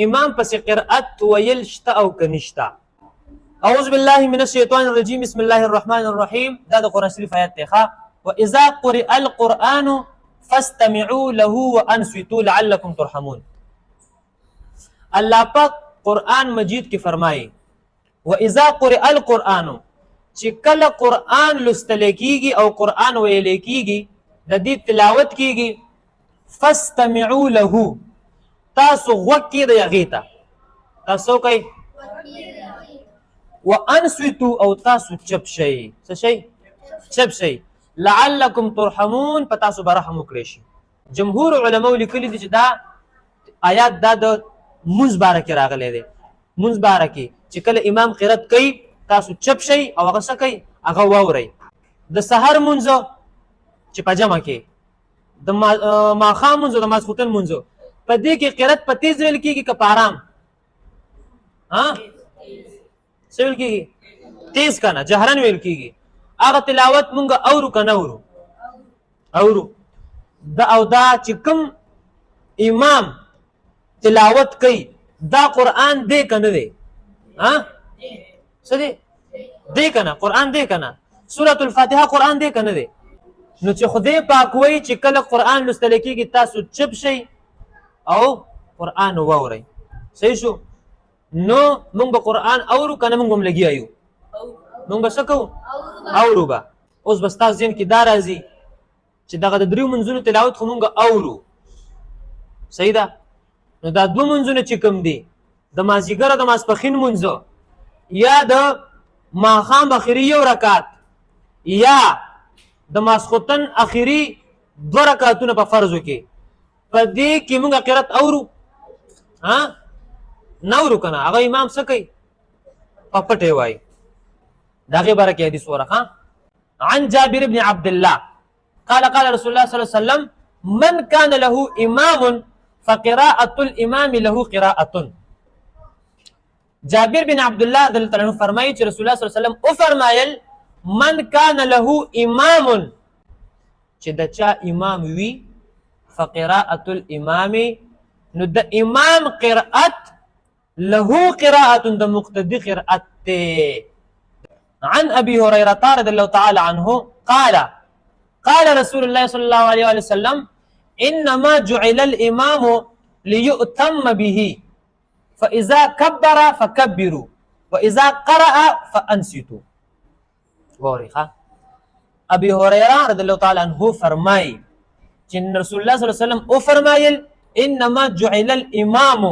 امام پسې قرأت ویل شته او که نشته؟ اعوذ بالله من الشیطان الرجیم، بسم الله الرحمن الرحیم. دا د قرآن شریف آیت دی ښه. واذا قرئ القرآن فاستمعوا له وانصتوا لعلكم ترحمون. الله پاک قرآن مجید کې فرمایي واذا قرئ القرآن، چې کله قرآن لوستل کیږي او قرآن ویل کیږي، د دې تلاوت کیږي، فاستمعوا له، تاسو غوږ کېږدئ هغې ته، تاسو کوئ، وانصتوا، او تاسو چپ شئ. څه شئ؟ چپ شئ. لعلکم ترحمون، په تاسو به رحم وکړی شي. جمهور علماو لیکلي دي چې دا آیات دا د مونځ باره کې راغلی دی. مونځ باره کې چې کله امام قرت کوي تاسو چپ شئ او هغه څه کوي؟ هغه واورئ. د سحر مونځ چې په جمع کې، د ماښام مونځ، د ماسخوتن مونځ، په دې کې قرت په تیز ویل کېږي که په آرام؟ ها، څه ویل کېږي؟ تیز که نه جهرن ویل کېږي. هغه تلاوت مونږ اورو که نه اورو؟ اورو. دا او دا چې کوم امام تلاوت کوي دا قرآن دی که نه دی؟ ها، څه دی؟ دی که نه؟ قرآن دی که نه؟ سورة الفاتحه قرآن دی که نه دی؟ نو چې خدای پاک وایي چې کله قرآن لوستل کېږي تاسو چپ شئ او قرآن واورئ. صحیح شو؟ نو موږ به قرآن اورو که نه؟ موږ هم لګیا یو، موږ به څه کوو؟ اورو به. اوس به ستاسو ذهن کې دا راځي چې دغه د دریو منځونو تلاوت خو موږ اورو، صحیح ده؟ نو دا دوه منځونه چې کوم دي، د مازیګر او د ماسپښین مونځ، یا د ماښام اخري یو رکعت، یا د ماسخوتن اخري دوه رکعتونه په فرضو کې، په دې کې موږ قرات اورو؟ ها، نه اورو که نه؟ هغه امام څه کوي؟ په پټه وایي. د هغې باره کې حدیث وره. عن جابر بن عبد الله قال قال رسول الله صلى الله عليه وسلم من كان له امام فقراءة الامام له قراءة. جابر بن عبد الله رضی الله عنه فرمایي چې رسول الله صلی الله علیه وسلم او فرمایل من كان له امام، چې د چا امام وي، فقراءة الامام، نو د امام قرأت، له قراءة، د مقتدي قرأت ته. عن ابي هريره رضي الله تعالى عنه قال قال رسول الله صلى الله عليه وسلم انما جعل الامام ليؤتم به فاذا كبر فكبروا واذا قرأ فانصتوا. ووريخه ابي هريره رضی الله تعالی عنه فرمای چې رسول الله صلی الله علیه وسلم او فرمایل انما جعل الامام،